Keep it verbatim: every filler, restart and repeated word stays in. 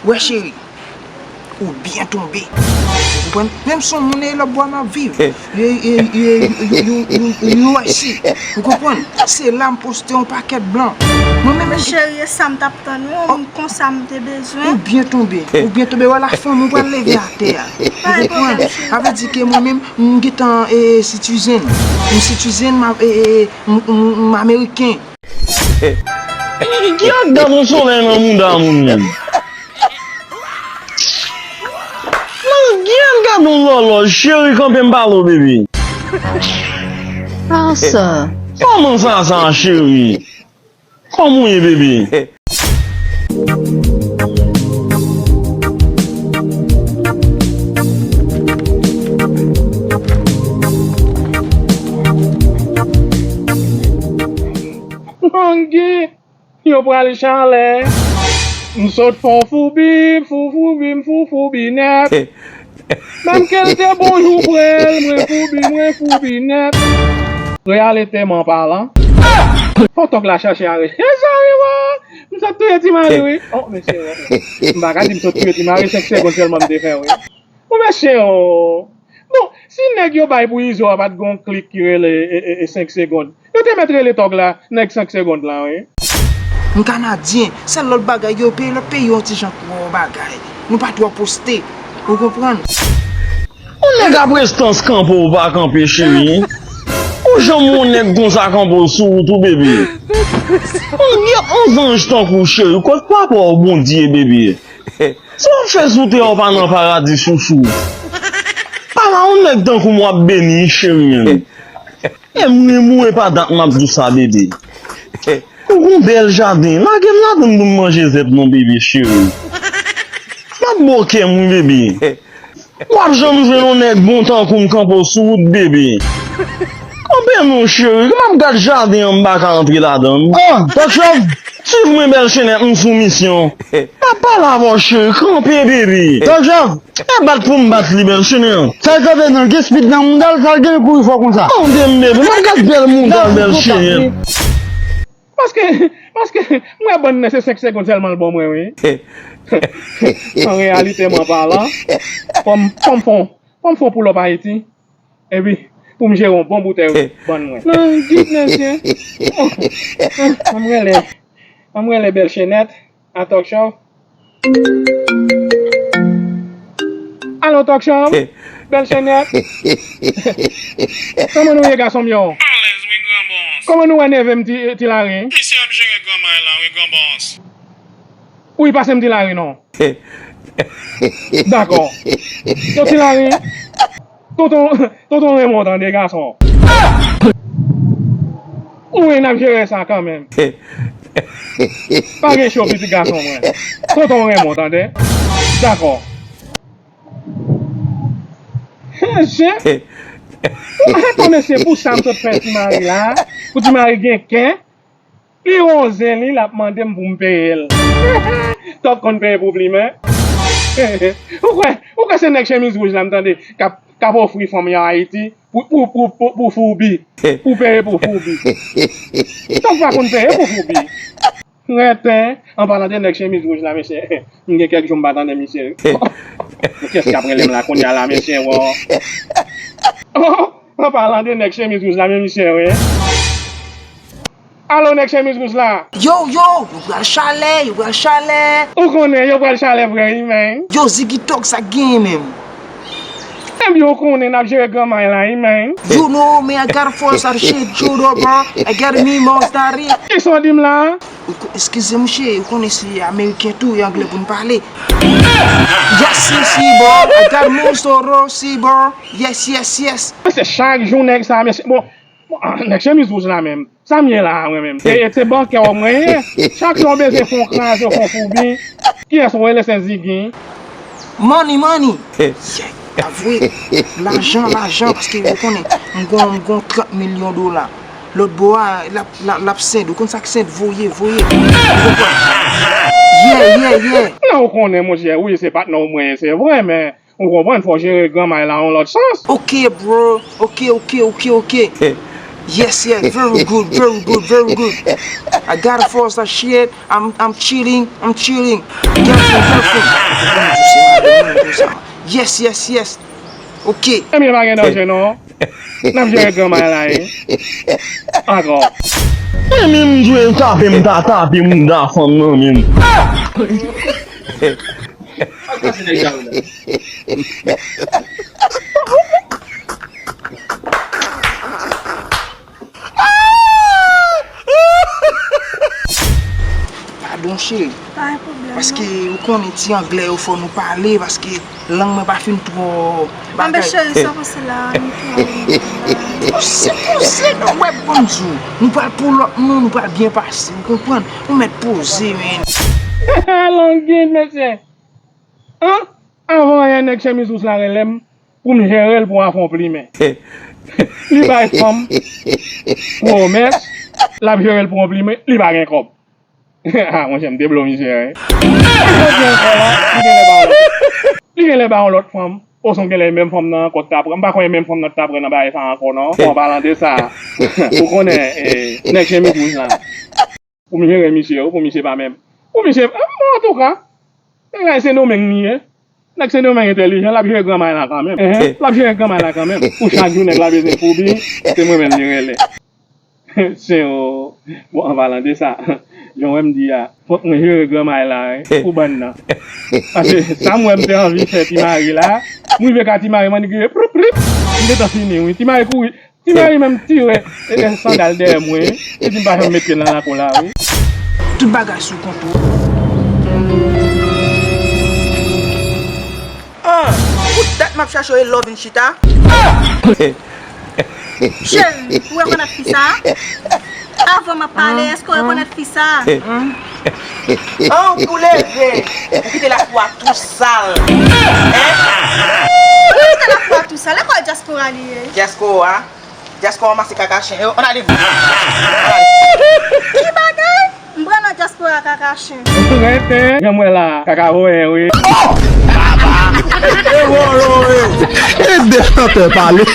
Wè cheri, ou byen tonbe. Ou konprann? Menm si yon moun e lòt bò m ap viv. E, e, e, e, e, e, U S A. Ou konprann? Se la m poste yon pakèt blan. Mwen menm. Cheri, e sa m t ap tann wi, yon moun konsa m te bezwen. Ou byen tonbe. Ou byen tonbe. Wè la fanm ou pral leve atè a. Ou konprann? Sa vle di ke mwen menm, m gentan, e, citizen. M citizen, m, e, e, m, m, m ameriken. Ki ak gad yon solèy nan mouda moun menm? Nan gad yon lòlòj, cheri, kanpe m pale w, bebe. Sa sa? Kòman sa sa, cheri? Kòman w ye, bebe? Mange, yo pral chalè. M sot fè w foubi, fou foubi, m fou foubi nèt. Menm ke l te bonjou pre l, mwen foubi, mwen foubi nèt. Reyaliteman palan, fò tòg la chache a reche. Zòrye, wi. M sot touye Ti Mari, wi. Oh, mesye, wi. M pa ka di m sot touye Ti Mari, senk segonn sèlman m te fè, wi. Bon, mesye, oh. Bon, si nèg yo bay pou Izo a pa t gon klik ki rele, e, e, e, senk segonn, yo te mèt rele tòg la nèg senk segonn lan, wi. M kanadyen, sèl lòt bagay yo peye lòt peyi yon ti jan twò bagay. Nou pa twò poste. Ou konprann? Yon nèg a prestans kanpe w pa kanpe, cheri. Ou janm wè yon nèg konsa kanpe w sou wout ou, bebe? Yon zanj tankou w, cheri, kot papa w, Bondye, bebe? Sa w ap fè sou tè a, w pa nan paradi, chouchou. Pa la yon nèg tankou m w ap beni, cheri, menm. E m renmen w, e pa dat m ap di w sa, bebe. Ou gon bèl jaden, lage m ladann pou m manje zèb non, bebe cheri. M ap bo kè m wi, bebe. W ap janm jwenn yon nèg bon tankou m kanpe w sou wout, bebe. Kanpe non, cheri, m ap gad jaden an, m pa ka antre ladann. Oh, Tòk Chòv! Swiv mwen, bèl chenèt, m sou misyon. M ap pale avè w, cheri, kanpe, bebe. Tòk Chòv! E bat pou m bat li, bèl chenèt. Sa l kanpe non, gen spid nan mouda l, sa l gen kouri fò konsa. Tande m, bebe, m ap gad bèl mouda l, bèl chenèt. Paske, paske, m wè bann nan se senk segonn sèlman l ban mwen, wi. An reyalite, mwen palan, fò m, fò m fon, fò m fon pull up Ayiti, epi pou m jere yon bon boutèy bann mwen. Nan git mesye. An m rele, an m rele bèl chenèt, a Tòk Chòv. Alo, Tòk Chòv? Bèl chenèt? Kòman nou ye, gason m yo? Alèz, wi, gran bòs. Kòman nou wè neve m, Ti, Ti Lari? Misye ap jere granmay la, wi, gran bòs. Wi, pase m Ti Lari, non. Dakò. Yo, Ti Lari. Tonton, tonton Renmon, tande, gason. Wi, n ap jere sa kanmenm. Pa gen cho, pitit gason mwen. Tonton Renmon, tande. Dakò. Mesye. Atò, mesye, pou sa m sot fè Ti Mari la. Pou Ti Mari gen kè. Li wonze li, l ap mande m pou m peye l. Tòk konn peye pou plimen. Ou kwè, ou kwè se nèg chemiz wouj la m tande k ap, k ap ofri fanm yo Ayiti pou, pou, pou, pou, pou foubi. Pou peye pou foubi. Tòk pa konn peye pou foubi. Rete, an palan de nèg chemiz wouj la, mesye, m gen kèk jou m pa tande misye. Kiyès k ap rele m la kounye a la, mesye, wo? An palan de nèg chemiz wouj la, men misye, wi. Alo, nèg chemiz wouj la. Yo, yo, yo pral chalè, yo pral chalè. Ou konnen, yo pral chalè vre, wi, men. Yo, Ziggy Tòg, sa k genyen menm? Ebyen, ou konnen, n ap jere granmay la, wi, men. You know me, I got a force, I shit you, bro. I got me, most of it. Kisa w di m la? Ou ko-, eskize, mouche, ou konnen se ameriken tou, e anglè pou n pale. Yes, yes, yes, bro. I got most of it, bro. Yes, yes, yes. Se chak jou nèg sa, mesye. Bon, bon, ah, nèg chemiz wouj la menm. Sa m ye la a, mwen menm? E, e se bankè w mwen ye. Chak jou w bezwen fè yon kraze, fè yon foubi. Kiyès w rele, se Ziggy? Money, money. Yeah, a vre. Lajan, lajan, paske ou konnen, m gon, m gon trant milyon dola. Lòt bò a, l ap, l ap, l ap send. Ou konn sa k send? Voye, voye. Ou konprann? Yeah, yeah, yeah. Non, ou konnen, monchè, wi, se patnè w mwen ye, se vre, men Ou konprann, fò jere granmay la yon lòt sans. Ok, bro. Ok, ok, ok, ok. Yes, yes, very good, very good, very good. I gotta force that shit. I'm, I'm chilling, I'm chilling. Girlfriend, girlfriend. Yes, yes, yes. Ok. Ebyen, pa gen danje non. N ap jere granmay la, wi. Ankò. Mwen menm jwe tape m ta tape m da fanm nan menm. Padon cheri. Pa gen pwoblèm non. Paske ou konnen ti anglè yo fò nou pale, paske lang mwen pa fin twò bagay. Anben cheri, sa pase la, nou twò. Poze, poze non, wè ban m di w. Nou pral pou lòt non, nou pral byen pase, ou konprann? Ou mèt poze, men. Lang gid, mesye. An? Avan yè nèg chemiz wouj la rele m pou m jere l pou afon plimen. Li bay fanm pwomès, l ap jere l pou yon plimen, li pa gen kòb. Ah, monchè, m te blo misye, wi. Li genlè ba yon lòt, li genlè ba yon lòt fanm, osnon genlè menm fanm nan ankò t ap pran. M pa kwè menm fanm nan t ap pran nan bagay sa ankò, non. Bon, an palan de sa, ou konnen, eh, nèg chemiz wouj la. Pou m jere misye, wi, pou misye pa menm. Pou misye, ah, bon, antouka, nèg la e Sendomeng li ye. Nèg Sendomeng entèlijan, l ap jere granmay la kanmenm. Enhen, l ap jere granmay la kanmenm. Pou chak jou nèg la bezwen foubi, se mwen menm li rele. Se o, bon, an palan de sa, jan w wè m di a, fòk mwen jere granmay la, wi, pou bann nan. Paske sa m wè m te anvi fè ti mari la, m rive ka ti mari, m annik kriye, prip, prip, m gentan fini, wi. Ti mari kouri, Ti mari menm tire, e, e, sandal dèyè mwen, li di m pa janm met pye nan lakou la, wi. Tout bagay sou kontwòl. Ah, pou dat m ap chache w e lè w vin chita. Cheri, ou rekonèt fi sa? Avan m ap pale, èske w rekonèt fi sa? An, ou leve, ou kite lakou a tou sal. Hein? Ou kite lakou a tou sal, e kwa dyaspora li ye? Dyaspora? Dyaspora mase kaka chen yo, ann ale. Ki bagay? M pran nan dyaspora kaka chen. Rete, jan m wè la, kaka voyen, wi. E vòlò, e. E de chantè pale.